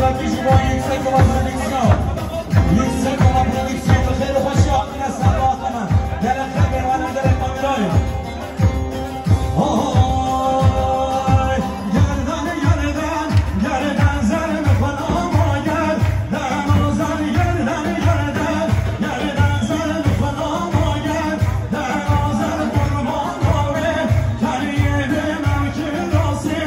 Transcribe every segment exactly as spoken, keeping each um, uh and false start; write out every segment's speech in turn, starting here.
Belki ji bo Yüksek Ola Prodüksiyon. Yüksek Ola Prodüksiyon, bi xêr û xweşî hatine ser hatine. Gelek xêr, mêvanan, gelek kamerayo. Oy, gerdan, gerdan, gerdan, zer bi xwe nama gerdan, o zer gerdan, gerdan, gerdan, zer bi xwe nama gerdan, o zer qurban be wê, keriyê dil û kirasê.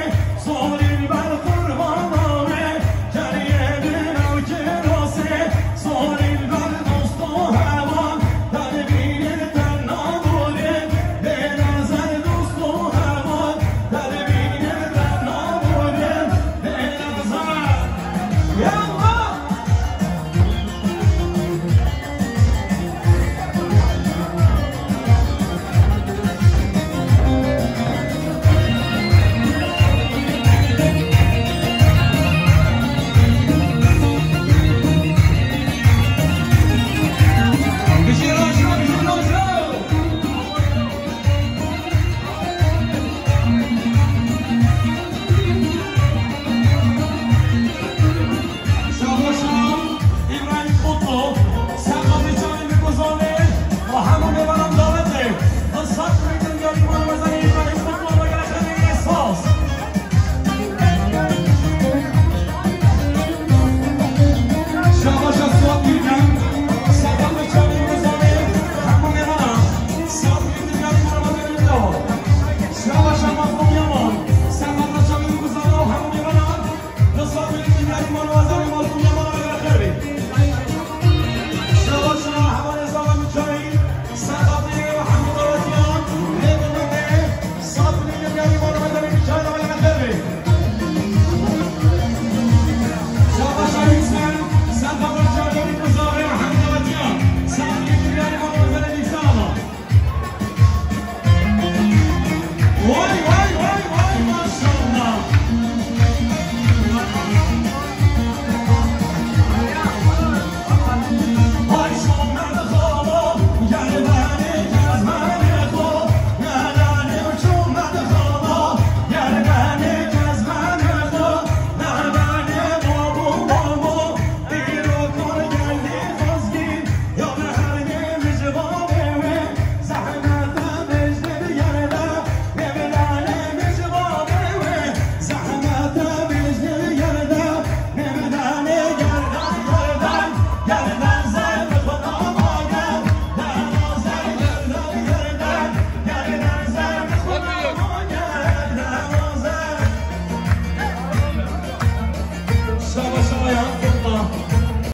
Şabaşa İbrahim Kutlu, Serhat Çavî Mikuzoğlu, Muhammed Ebalam Daveti, Isat Metin Gölü Muhammed Ali İbrahim Kutlu, Muhammed Ali Esas. Şabaşa Suat Gülden, Serhat Çavî Mikuzoğlu, Muhammed Ebalam, Isat Metin Gölü Muhammed Ali Esas. Şabaşa Mazlum Yaman, Serhat Çavî Mikuzoğlu, Muhammed Ebalam, Isat Metin Gölü Muhammed